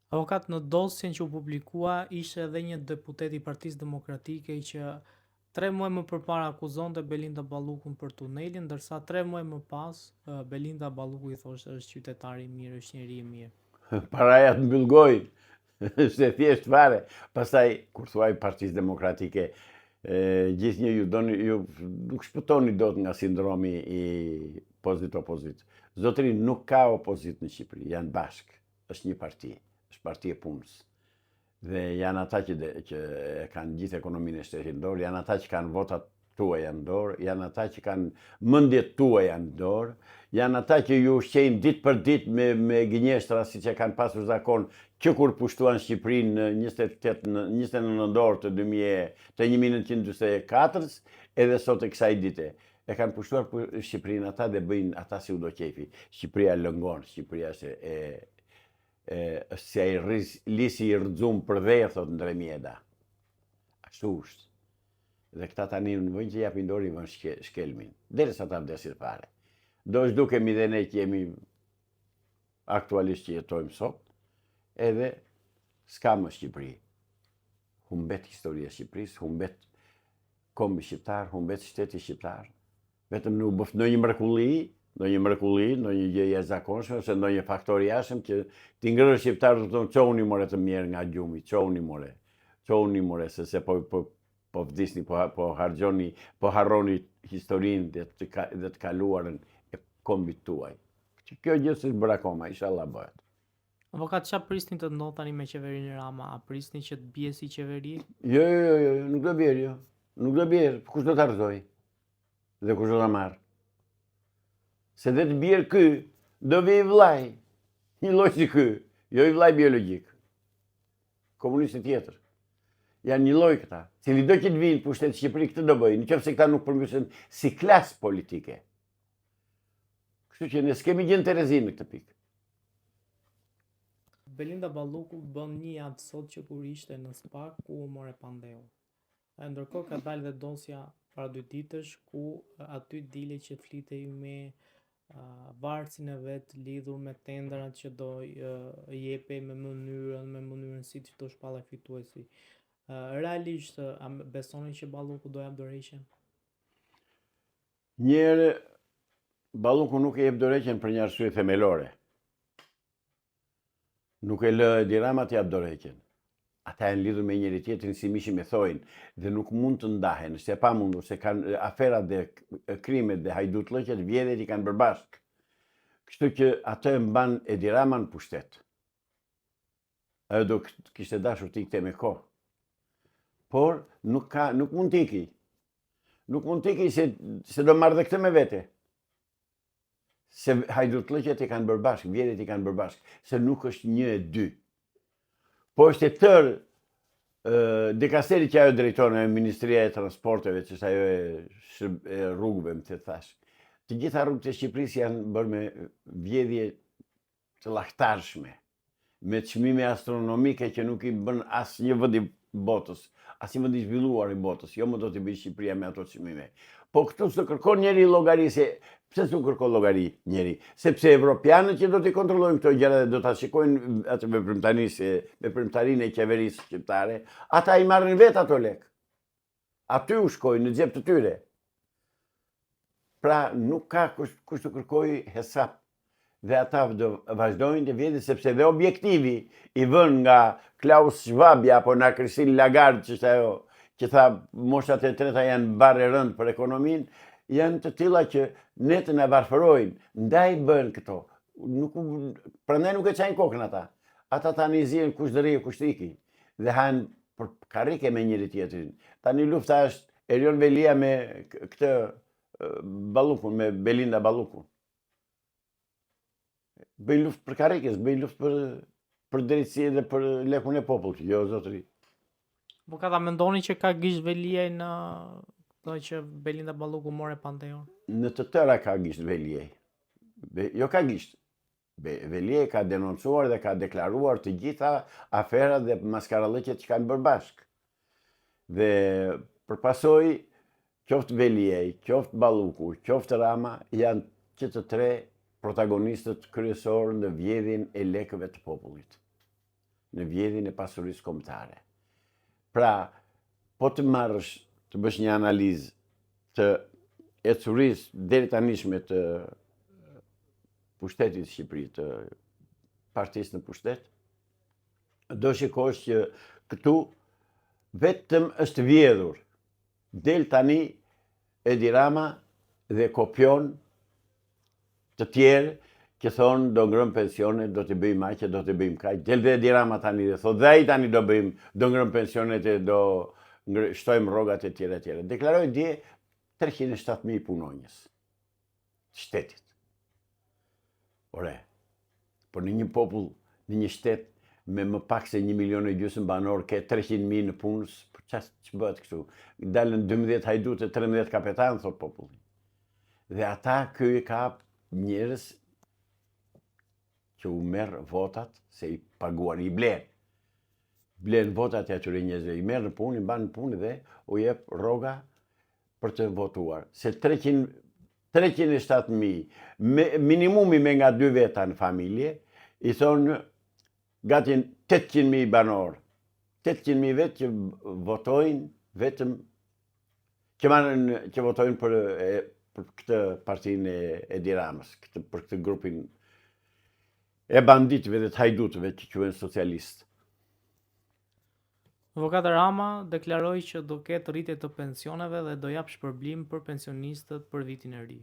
Avokat, në dosjen që u publikua ishte edhe një deputet i Partisë Demokratike që tre muaj më përpara akuzonte Belinda Ballukun për tunelin, ndërsa tre muaj më pas Belinda Balluku i thoshte është qytetar i mirë, është njeri i mirë. Paraja të mbyll gojën, është e thjeshtë fare. Pastaj, kur thua i Partisë Demokratike, gjithnjë ju doni, ju nuk shpëtoni dot nga sindromi i pozitë-opozitë. Zotëri, nuk ka opozitë në Shqipëri, janë bashkë. është një parti, është parti e punës. Dhe janë ata që, de, që e kanë gjithë ekonominë e shtetit në dorë, janë ata që kanë votat tuaja në dorë, janë ata që kanë mendjet tuaja në dorë, janë ata që ju ushqejnë ditë për ditë me, me gënjeshtra siç e kanë pasur zakon që kur pushtuan Shqipërinë në 28 në 29 nëntor të 2000 të 1944-s edhe sot e kësaj dite. E kanë pushtuar Shqipërinë ata dhe bëjnë ata si u do qejfi. Shqipëria lëngon, Shqipëria është e, e është si ai rris, lisi i rrëxum për dhe, thotë Ndre Mjeda. Ashtu është. Dhe këta tani në vend që japin dorë i vënë shke, shkelmin. Derisa ta vdesin fare. Do zhdukemi dhe ne që jemi aktualisht që jetojmë sot, edhe s'ka më Shqipëri. Humbet historia e Shqipërisë, humbet kombi shqiptar, humbet shteti shqiptar. Vetëm nuk bëftë ndonjë mrekulli, ndonjë mrekulli, ndonjë gjë e jashtëzakonshme ose ndonjë faktor i jashtëm që t'i ngrërë shqiptarët të thonë çohuni more të mjerë nga gjumi, çohuni more. Çohuni more se se po po po vdisni, po po harxhoni, po harroni historinë dhe të dhe të kaluarën e kombit tuaj. Që kjo gjë s'është bërë akoma, inshallah bëhet. Avokat, ça prisni të ndodhë tani me qeverinë Rama? A prisni që të bie si qeveri? Jo, jo, jo, jo, nuk do bjerë, jo. Nuk do bjerë, kush do ta rrëzojë? Dhe kush do ta marrë? Se dhe të bjerë ky, do vijë i vllai. Një lloj si ky, jo i vllai biologjik. Komunisti tjetër. Janë një lloj këta. Cilido që të vijë në pushtet në Shqipëri këtë do bëjë, në qoftë se këta nuk përmbysen si klasë politike. Kështu që ne s'kemi gjë në terezi në këtë pikë. Belinda Balluku bën një javë sot që kur ishte në SPAK ku u mor e pandehur. E ndërkohë ka dalë dhe dosja para dy ditësh ku aty dile që flitej me uh, vartësin e vet lidhur me tenderat që do uh, jepej me mënyrën, me mënyrën si do shpallej fituesi. Uh, realisht, a besoni që Balluku do jap dorëheqjen? Njëherë, Balluku nuk e jep dorëheqjen për një arsye themelore. Nuk e lë Edi Rama të jap dorëheqjen. Ata janë lidhur me njëri tjetrin si mishi me thoin dhe nuk mund të ndahen, është e pamundur se kanë aferat dhe krimet dhe hajdutllëqet, vjedhjet i kanë bërë bashkë. Kështu që atë e mban Edi Rama në pushtet. Ajo do kishte dashur të ikte me kohë. Por nuk ka nuk mund të iki. Nuk mund të iki se se do marrë dhe këtë me vete. Se hajdutllëqet i kanë bërë bashkë, vjedhjet i kanë bërë bashkë, se nuk është një e dy. Po është e tërë dikasteri që ajo drejton, ajo Ministria e Transporteve, që është ajo e, e rrugëve, më të thash. Të gjitha rrugët e Shqipërisë janë bërë me vjedhje të llahtarshme, me çmime astronomike që nuk i bën asnjë vend i botës, asnjë vend i zhvilluar i botës, jo më do t'i bëjë Shqipëria me ato çmime. Po këtu s'të kërkon njeri llogari se pse s'u kërkon llogari njeri? Sepse evropianët që do t'i kontrollojnë këto gjëra dhe do ta shikojnë atë veprimtari se veprimtarinë e qeverisë shqiptare, ata i marrin vetë ato lekë. Aty u shkojnë në xhep të tyre. Pra nuk ka kush, kush të kërkojë hesap dhe ata do vazhdojnë të vjedhin sepse dhe objektivi i vënë nga Klaus Schwab apo nga Christine Lagarde që është ajo që tha moshat e treta janë barrë e rëndë për ekonominë, janë të tilla që ne të na varfërojnë, ndaj bëhen këto. Nuk prandaj nuk e çajnë kokën ata. Ata tani zihen kush do rrijë kush të iki dhe hahen për karrike me njëri tjetrin. Tani lufta është Erion Veliaj me këtë Ballukun, me Belinda Ballukun. Bëjnë luftë për karrike, bëjnë luftë për për drejtësi dhe për lekun e popullit. Jo, zotëri. Po ka ta mendoni që ka gisht Veliaj në këtë që Belinda Balluku mor e pandehur? Në të tëra ka gisht Veliaj. Jo ka gisht. Veliaj ka denoncuar dhe ka deklaruar të gjitha aferat dhe maskarallëqet që kanë bërë bashkë. Dhe për pasojë, qoftë Veliaj, qoftë Balluku, qoftë Rama, janë që të tre protagonistët kryesorë në vjedhjen e lekëve të popullit. në vjedhjen e pasurisë kombëtare. Pra, po të marrësh të bësh një analizë të ecurisë deri tanishme të pushtetit në Shqipëri, të partisë në pushtet, do shikosh që këtu vetëm është vjedhur. Del tani Edi Rama dhe kopjon të tjerë që thonë do ngremë pensionet, do t'i bëjmë aq, do t'i bëjmë kaq. Del dhe Edi Rama tani dhe thotë dhe ai tani do bëjmë, do ngremë pensionet e do shtojmë rrogat e tjera e tjera. Deklaroi dje 307.000 punonjës të shtetit. Ore, por në një popull, në një shtet me më pak se një milion e gjysmë banorë, ke 300.000 nëpunës, për ça që bëhet kështu? Dalën 12 hajdutë e 13 kapetanë, thotë populli. Dhe ata ky ka njerëz që u merr votat se i paguan, i blen. Blen votat e atyre njerëzve, i merr në punë, i mban në punë dhe u jep rroga për të votuar. Se 300 307.000, me, minimumi me nga dy veta në familje, i thonë gati 800.000 banorë. 800.000 vetë që votojnë vetëm që marrin që votojnë për e, për këtë partinë e Edi Ramës, këtë për këtë grupin e banditëve dhe të hajdutëve që quhen socialistë. Avokat Rama deklaroi që do ketë rritje të pensioneve dhe do japë shpërblim për pensionistët për vitin e ri.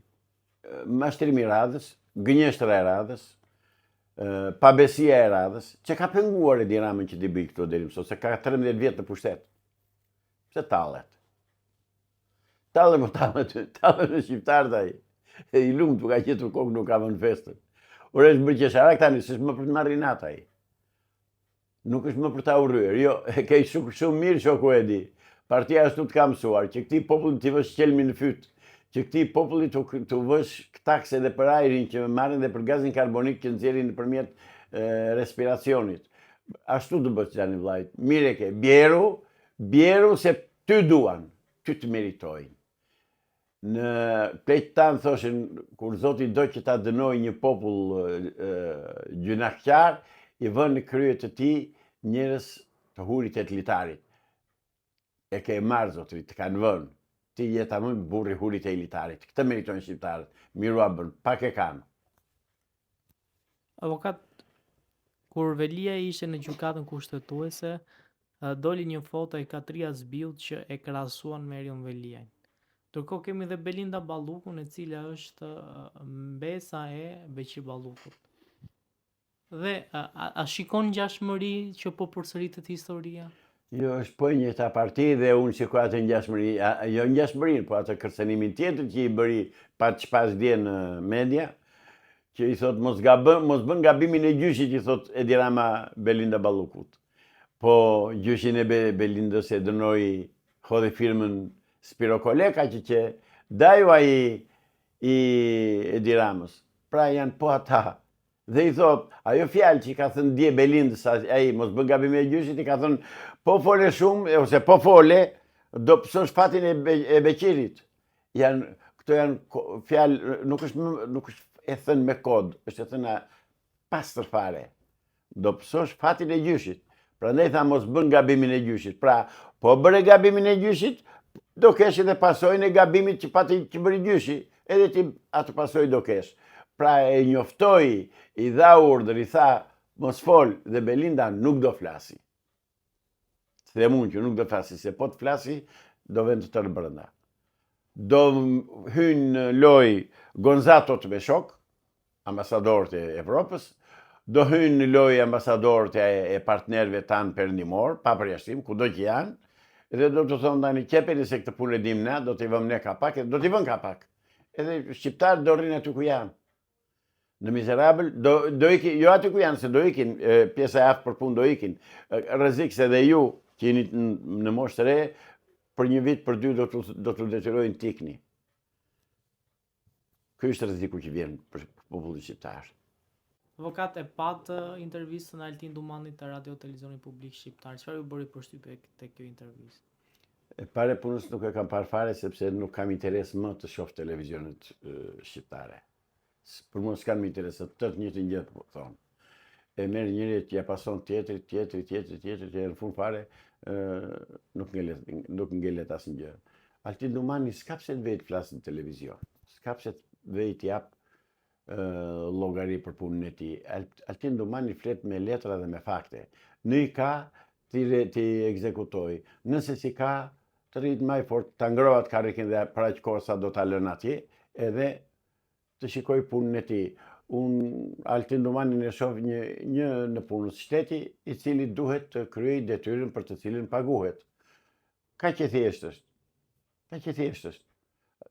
Mashtrimi i radhës, gënjeshtra e radhës, pabesia e radhës, që ka penguar Edi Ramën që t'i bëjë këto deri më sot, se ka 13 vjet në pushtet. Pse tallet? Tallet, po tallet, tallet me shqiptarët ai. E i lumtë, ka gjetur kokë, nuk ka vënë festën. Ore është bërë qesharak tani, s'është më për të marrë inat ai. Nuk është më për ta urryer. Jo, e ke shumë, shumë mirë shoku Edi. Partia ashtu të ka mësuar, që këtij populli t'i vësh qelmin në fyt, që këtij populli të, të vësh taksë edhe për ajrin që marrin dhe për gazin karbonik që nxjerrin nëpërmjet respiracionit. Ashtu të bësh xhani vllait. Mirë e ke. Bjeru, bjeru se ty duan, ty të meritojnë. Në pleqtë tanë thoshin, kur Zoti do që ta dënojë një popull gjynahqar, i vën në krye të tij njerëz të hurit e të litarit. E ke marrë, zotëri, të kanë vënë. Ti je tamam burri i hurit e i litarit. Këtë meritojnë shqiptarët. Mirë ua bën, pak e kanë. Avokat, kur Veliaj ishte në gjykatën kushtetuese, doli një foto e Katrija Zbiut që e krahasuan me Erion Veliajn. Ndërkohë kemi dhe Belinda Ballukun, e cila është mbesa e Beqir Ballukut. Dhe a, a shikon ngjashmëri që po përsëritet historia? Jo, është po e njëjta parti dhe unë shikoj atë ngjashmëri, jo ngjashmërinë, po atë kërcënimin tjetër që i bëri pa ç'pashë dje në media, që i thot mos gabë, mos bën gabimin e gjyshit, i thot Edi Rama Belinda Ballukut. Po gjyshin e Be, Belindës e dënoi hodhi firmën Spiro Koleka që qe daju ai i Edi Ramës. Pra janë po ata Dhe i thot, ajo fjalë që i ka thënë dje Belindës, ai mos bën gabimin e gjyshit, i ka thënë, po fole shumë, ose po fole, do pësosh fatin e, Be, e Beqirit. Janë, këto janë fjalë, nuk është, nuk është e thënë me kod, është e thënë pastër fare. Do pësosh fatin e gjyshit. Prandaj tha mos bën gabimin e gjyshit. Pra, po bëre gabimin e gjyshit, do kesh edhe pasojën e gabimit që pati që bëri gjyshi, edhe ti atë pasojë do kesh. Pra e njoftoi, i dha urdhër, i tha mos fol dhe Belinda nuk do flasi. Them unë që nuk do flasi, se po të flasi, do venë të tërë brenda. Do hyjnë në lojë Gonzatot me shokë, ambasadorët e Evropës, do hyjnë në lojë ambasadorët e, e partnerëve tanë perëndimorë, pa përjashtim, kudo që janë, dhe do të thonë tani qepeni se këtë punë e dimë na, do t'i vëmë ne kapak, do t'i vënë kapak. Edhe shqiptarët do rrinë aty ku janë. Në mizerabël, do, do ikin, jo aty ku janë, se do ikin, pjesa e aftë për punë do ikin. Rrezik se dhe ju, që jeni në moshë të re, për një vit, për dy, do të, do të detyrojnë të ikni. Ky është rreziku që vjen për popullin shqiptar. Avokat e patë intervistën e Altin Dumanit të Radio Televizionit Publik Shqiptar. Çfarë ju bëri përshtypje te kjo intervistë? E para e punës nuk e kam parë fare sepse nuk kam interes më të shoh televizionet shqiptare. Për mua s'kanë më interes, të tërë të njëjtën gjë po thonë. E merr njëri e ia pason tjetrit, tjetrit, tjetrit, tjetrit, e në fund fare nuk ngelet, nuk ngelet asnjë gjë. Altin Dumani s'ka pse të vejë të flasë në televizion, s'ka pse të vejë të japë llogari për punën e tij. Altin Dumani flet me letra dhe me fakte. Në i ka, t'i, t'i ekzekutojë. Nëse s'i ka, të rrijë të mbajë fort, ta ngrohë atë karriken dhe për aq kohë sa do ta lënë atje, edhe të shikojë punën e tij. Unë Altin Dumanin e shoh një një nëpunës shteti i cili duhet të kryejë detyrën për të cilën paguhet. Kaq e thjeshtë është. Kaq e thjeshtë është.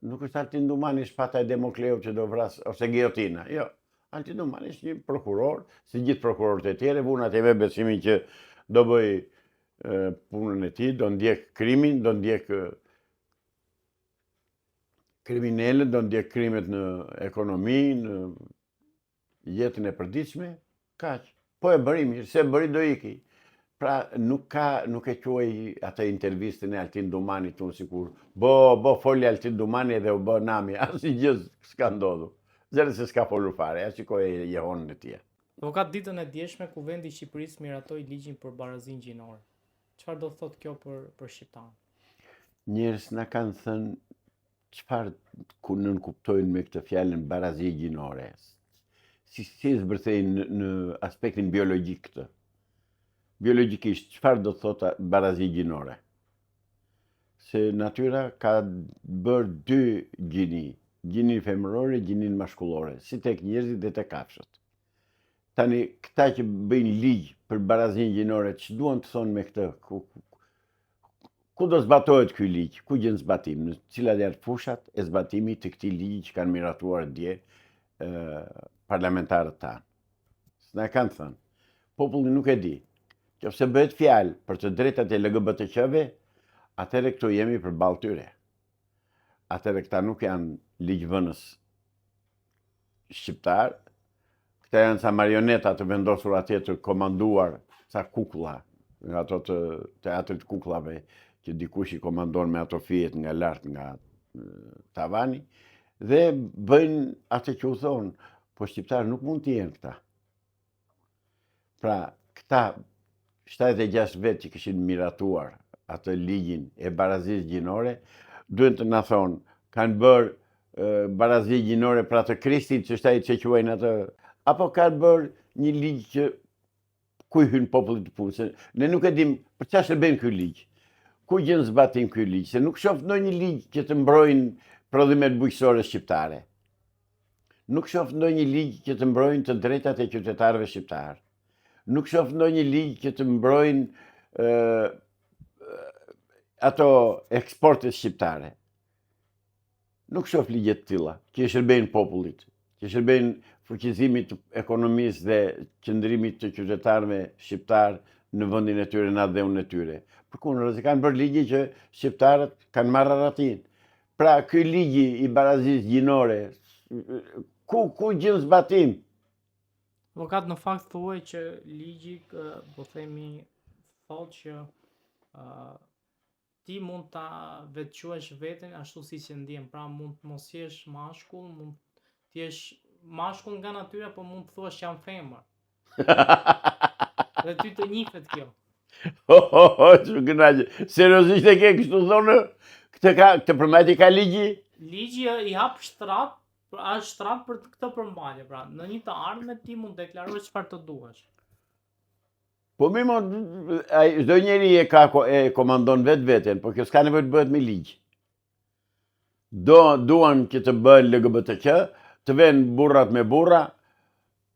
Nuk është Altin Dumani shpata e Demokleut që do vrasë ose gijotina. Jo. Altin Dumani është një prokuror, si gjithë prokurorët e tjerë, e vunë atje me besimin që do bëjë punën e tij, do ndjekë krimin, do ndjekë kriminelët, do ndjekë krimet në ekonomi, në jetën e përditshme, kaq. Po e bëri mirë, s'e bëri do iki. Pra nuk ka, nuk e quaj atë intervistën e Altin Dumanit unë sikur, bo, bo foli Altin Dumani edhe u bë nami, asnjë gjë s'ka ndodhur. Zëre se s'ka folur fare, ja shikoje jehonën e tij. Avokat ditën e djeshme Kuvendi i Shqipërisë miratoi ligjin për barazinë gjinore. Çfarë do të thotë kjo për për shqiptarët? Njerëz na kanë thënë çfarë ku nënkuptojnë me këtë fjalën barazi gjinore. Si si e zbërthejnë në, në aspektin biologjik këtë? Biologjikisht çfarë do të thotë barazi gjinore? Se natyra ka bërë dy gjini, gjinin femërore, gjinin mashkullore, si tek njerëzit dhe tek kafshët. Tani, këta që bëjnë ligj për barazinë gjinore, ç'duan të thonë me këtë? Ku, ku do zbatohet ky ligj? Ku gjen zbatim? Në cilat janë fushat e zbatimit të këtij ligji që kanë miratuar dje e, parlamentarët tanë? S'na e kanë thënë. Populli nuk e di. Qoftë se bëhet fjalë për të drejtat e LGBTQ-ve, atëherë këtu jemi përballë tyre. Atëherë këta nuk janë ligjvënës shqiptarë, këta janë ca marioneta të vendosur atje të komanduar, ca kukulla, nga ato të teatrit të kukullave, që dikush i komandon me ato fijet nga lart nga tavani, dhe bëjnë atë që u thonë, po shqiptarë nuk mund të jenë këta. Pra, këta 76 vetë që kishin miratuar atë ligjin e barazisë gjinore, duhet të na thonë, kanë bërë barazi gjinore pra të Krishtit, që është ai që quajnë atë, apo kanë bërë një ligj që ku i hyn popullit të punës. Ne nuk e dim për çfarë shërben ky ligj. Ku gjen zbatim ky ligj, se nuk shoh ndonjë ligj që të mbrojnë prodhimet bujqësore shqiptare. Nuk shoh ndonjë ligj që të mbrojnë të drejtat e qytetarëve shqiptarë. Nuk shoh ndonjë ligj që të mbrojnë ato eksportet shqiptare. Nuk shoh ligje të tilla që i shërbejnë popullit, që i shërbejnë fuqizimit të ekonomisë dhe qëndrimit të qytetarëve shqiptarë në vendin e tyre, në atdheun e tyre. Përkundrazi kanë bërë ligje që shqiptarët kanë marrë arratinë. Pra, ky ligji i barazisë gjinore, ku, ku gjen zbatim? Avokat në fakt thuaj që ligji, po themi, thotë që uh, ti mund ta vetëquash veten ashtu siç e ndjen, pra mund të mos jesh mashkull, mund të jesh mashkull nga natyra, po mund të thuash jam femër. Dhe ty të njihet kjo. Ho, ho, ho, që kënaqe. Seriozisht e ke kështu thonë? Këtë ka, këtë përmbajtje ka ligji? Ligji i hap shtrat, pra është shtrat për këtë përmbajtje, pra në një të ardhme ti mund të deklarosh çfarë të duash. Po mi mo, çdo njeri e ka e komandon vetveten, po kjo s'ka nevojë të bëhet me ligj. Do duan që të bëhen LGBTQ, të venë burrat me burra,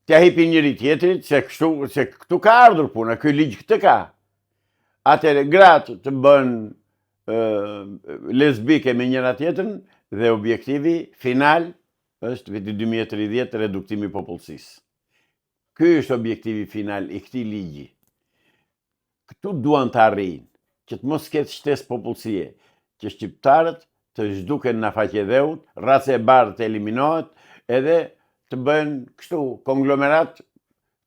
t'ia hipin njëri tjetrit, se kështu, se këtu ka ardhur puna, ky ligj këtë ka. Atëherë gratë të bëhen lesbike me njëra tjetrën dhe objektivi final është viti 2030 reduktimi i popullsisë. Ky është objektivi final i këtij ligji. Këtu duan të arrijnë, që të mos ketë shtesë popullsie, që shqiptarët të zhduken nga faqja e dheut, raca e bardhë të eliminohet, edhe të bëhen kështu konglomerat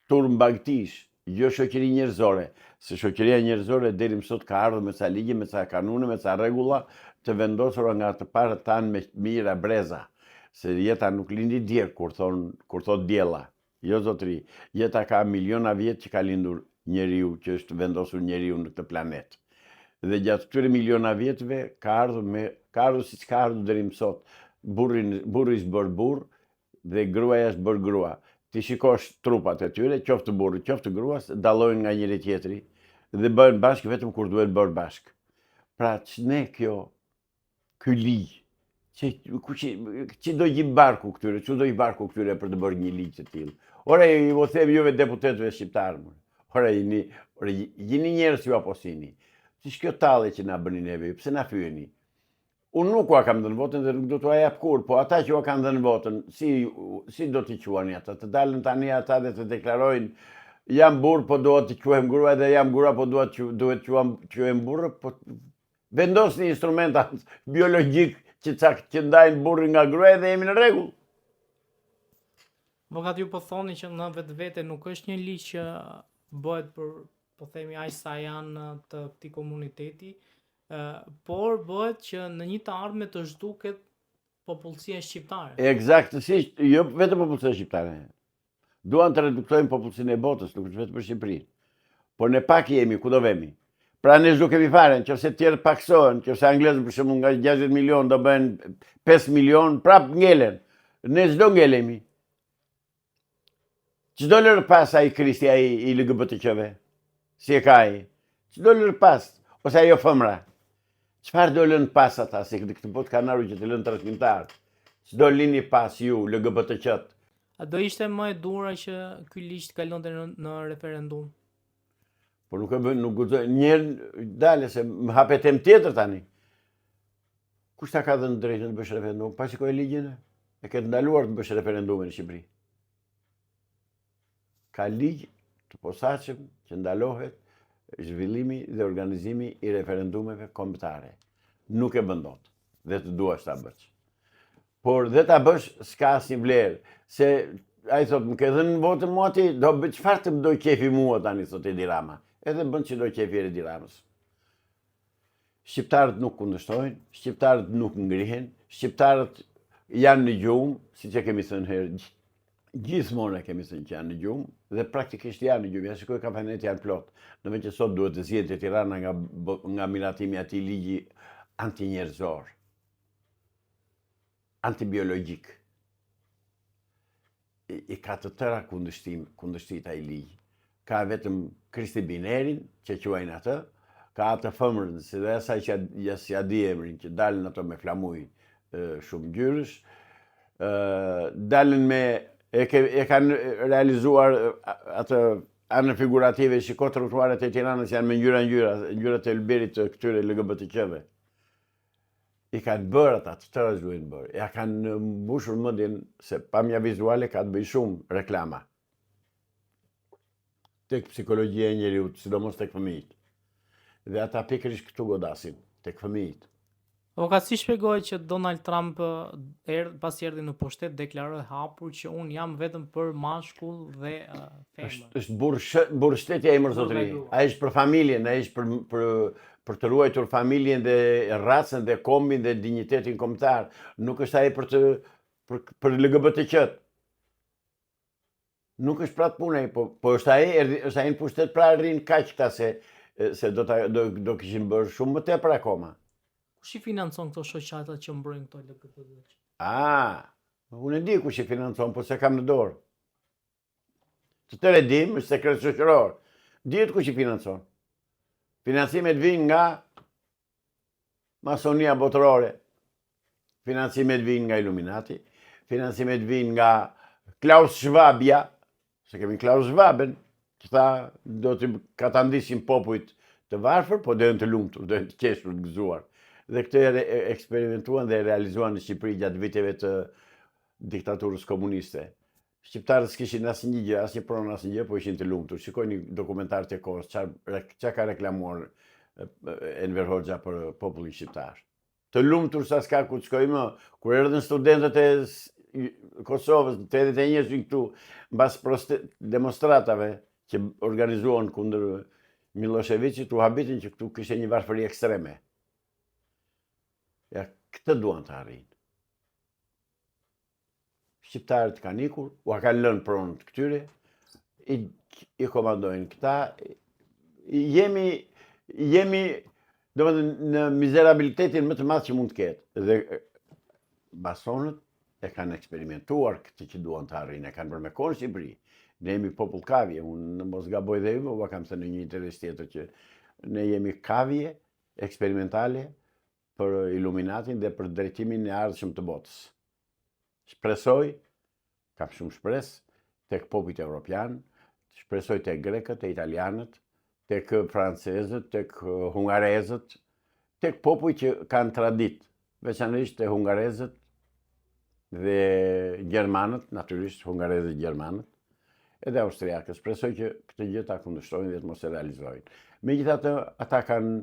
turmë bagëtish, jo shoqëri njerëzore, se shoqëria njerëzore deri më sot ka ardhur me ca ligje, me ca kanune, me ca rregulla të vendosura nga të parët tanë me mijëra breza, se jeta nuk lindi dje kur thonë kur thotë Diella. Jo zotëri, jeta ka miliona vjet që ka lindur njeriu, që është vendosur njeriu në këtë planet. Dhe gjatë këtyre miliona vjetëve ka ardhur me ka ardhur siç ka ardhur deri më sot. Burri burri është bërë burrë dhe gruaja është bërë grua. Ti shikosh trupat e tyre, qoftë të burrit, qoftë të gruas, dallojnë nga njëri tjetri dhe bëhen bashkë vetëm kur duhet bërë bashkë. Pra ç'ne kjo ky ligj, që, ku që, që do gjë barku këtyre, që do gjë barku këtyre për të bërë një ligj të tillë. Ore, ju them juve deputetëve shqiptarë, more. Ore, jeni, ore, jeni njerëz ju apo s'jeni. Ç'është kjo tallje që na bëni neve, pse na fyeni? Unë nuk ua kam dhënë votën dhe nuk do t'ua jap kurrë, po ata që ua kanë dhënë votën, si, si do t'i quani ata? Të dalën tani ata dhe të deklarojnë jam burrë, po dua të quhem grua dhe jam grua, po dua të duhet të quhem burrë, po Vendosni instrumentat biologjik që cak që ndajnë burrin nga gruaja dhe jemi në rregull. Avokat ju po thoni që në vetvete nuk është një ligj që bëhet për po themi aq sa janë të këtij komuniteti, por bëhet që në një të ardhme të zhduket popullsia shqiptare. Ekzaktësisht, jo vetëm popullsia shqiptare. Duan të reduktojnë popullsinë e botës, nuk është vetëm për Shqipërinë. Por ne pak jemi, ku do vemi? Pra ne zhdukemi fare, në qoftë se të tjerët paksohen, në qoftë se anglezët për shembull nga 60 milion do bëhen 5 milion, prap ngelen. Ne ç'do ngelemi. Ç'do lërë pas ai Kristi ai i LGBTQ-ve? Si e ka ai? Ç'do lërë pas? Ose ajo femra? Çfarë do lënë pas ata, se këtë këtë botë kanë ardhur që të lënë trashëgimtarë? Ç'do lini pas ju, LGBTQ-të? A do ishte më e duhura që ky ligj të kalonte në, në referendum? Po nuk e bën, nuk guxoj. Njëherë dale se më hape temë tjetër tani. Kush ta ka dhënë drejtën të bësh referendum? Pa shikoj ligjin? E ke të ndaluar të bësh referendumin në Shqipëri. Ka ligj të posaçëm që ndalohet zhvillimi dhe organizimi i referendumeve kombëtare. Nuk e bën dot dhe të duash ta bësh. Por dhe ta bësh s'ka asnjë vlerë, se ai thotë më ke dhënë votën mua ti, do bëj çfarë të më dojë qejfi mua tani thotë Edi Rama. Edhe bën ç'i do qejfi Edi Ramës. Shqiptarët nuk kundërshtojnë, shqiptarët nuk ngrihen, shqiptarët janë në gjumë, siç e kemi thënë herë, gjithmonë e kemi thënë që janë në gjumë, dhe praktikisht janë në gjumë, ja shikoj kafenetë janë plot, në vend që sot duhet të zihej Tirana nga, nga miratimi i atij ligji antinjerëzor, antibiologjik. I ka të tëra kundërshtim, kundërshtitë ai ligj. Ka vetëm Kristi Binerin, që quajnë atë, ka atë femrën, si dhe asaj që ja s'ia di emrin, që dalin ato me flamuj shumëngjyrësh, dalin me, e, ke, e kanë realizuar atë anën figurative, shiko trotuaret e Tiranës janë me ngjyra ngjyra, ngjyrat e ylberit të këtyre LGBTQ-ve. I kanë bërë ata, të tëra duhen bërë. Ja kanë mbushur mendjen se pamja vizuale ka të bëjë shumë reklama. Tek psikologjia e njeriut, sidomos tek fëmijët. Dhe ata pikërisht këtu godasin, tek fëmijët. Avokat si shpjegohet që Donald Trump erdh, pasi erdhi në pushtet deklaroi hapur që unë jam vetëm për mashkull dhe uh, femër. Është është burrë burrë shteti ai mor zotëri. Ai është për familjen, ai është për për për të ruajtur familjen dhe racën dhe kombin dhe dinjitetin kombëtar. Nuk është ai për të për, për LGBTQ-t. Nuk është pra punë ai, po po është ai, erdhi, është ai në pushtet pra rrin kaq këta se se do ta do do kishin bërë shumë më tepër akoma. Kush i financon këto shoqata që mbrojnë këto LGBT? Ah, unë e di kush i financon, po s'e kam në dorë. Të tërë e dim, është sekret shoqëror. Dihet kush i financon. Financimet vijnë nga masonia botërore. Financimet vijnë nga Illuminati. Financimet vijnë nga Klaus Schwabja, se kemi Klaus Schwaben, që tha do të katandisim popujt të varfër, po do jenë të lumtur, do jenë të qeshur, të gëzuar. Dhe këtë e eksperimentuan dhe e realizuan në Shqipëri gjatë viteve të diktaturës komuniste. Shqiptarët s'kishin asnjë gjë, asnjë pronë, asnjë gjë, po ishin të lumtur. Shikojni dokumentarët e kohës, çfarë ka reklamuar Enver Hoxha për popullin shqiptar. Të lumtur sa s'ka ku të shkojë më. Kur erdhën studentët e Kosovës në 81-shin këtu, mbas demonstratave që organizuan kundër Millosheviqit, u habitën që këtu kishte një varfëri ekstreme. Ja, këtë duan të arrijnë. Shqiptarët kanë ikur, ua kanë lënë pronët këtyre, i, i komandojnë këta, jemi, jemi, domethënë, në mizerabilitetin më të madh që mund të ketë. Dhe masonët e kanë eksperimentuar këtë që duan të arrijnë, e kanë bërë me kohë në Shqipëri. Ne jemi popull kavje, unë në mos gaboj dhe ju, ua kam thënë në një intervistë tjetër që ne jemi kavje eksperimentale për Illuminatin dhe për drejtimin e ardhshëm të botës. Shpresoj, kam shumë shpresë, tek popujt evropian, shpresoj tek grekët, te italianët, tek francezët, tek hungarezët, tek popujt që kanë traditë, veçanërisht te hungarezët dhe gjermanët, natyrisht hungarezët gjermanët, edhe austriakët. Shpresoj që këtë gjë ta kundërshtojnë dhe të mos e realizojnë. Megjithatë, ata kanë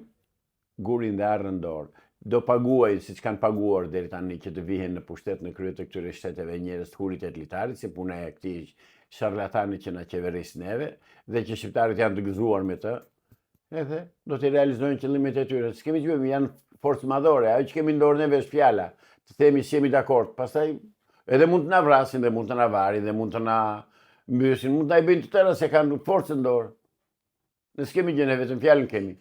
gurin dhe arrën në dorë. Do paguajnë siç kanë paguar deri tani që të vihen në pushtet në krye të këtyre shteteve njerëz të hurit e të litarit, si puna e këtij sharlatanit që na qeveris neve dhe që shqiptarët janë të gëzuar me të, edhe do t'i realizojnë qëllimet e tyre. S'kemi ç'bëjmë, janë forcë madhore, ajo që kemi në dorë neve është fjala, të themi s'jemi dakord, pastaj edhe mund të na vrasin dhe mund të na varin dhe mund të na mbysin, mund të na i bëjnë të tëra se kanë forcën në dorë. Ne s'kemi gjë, ne vetëm fjalën kemi.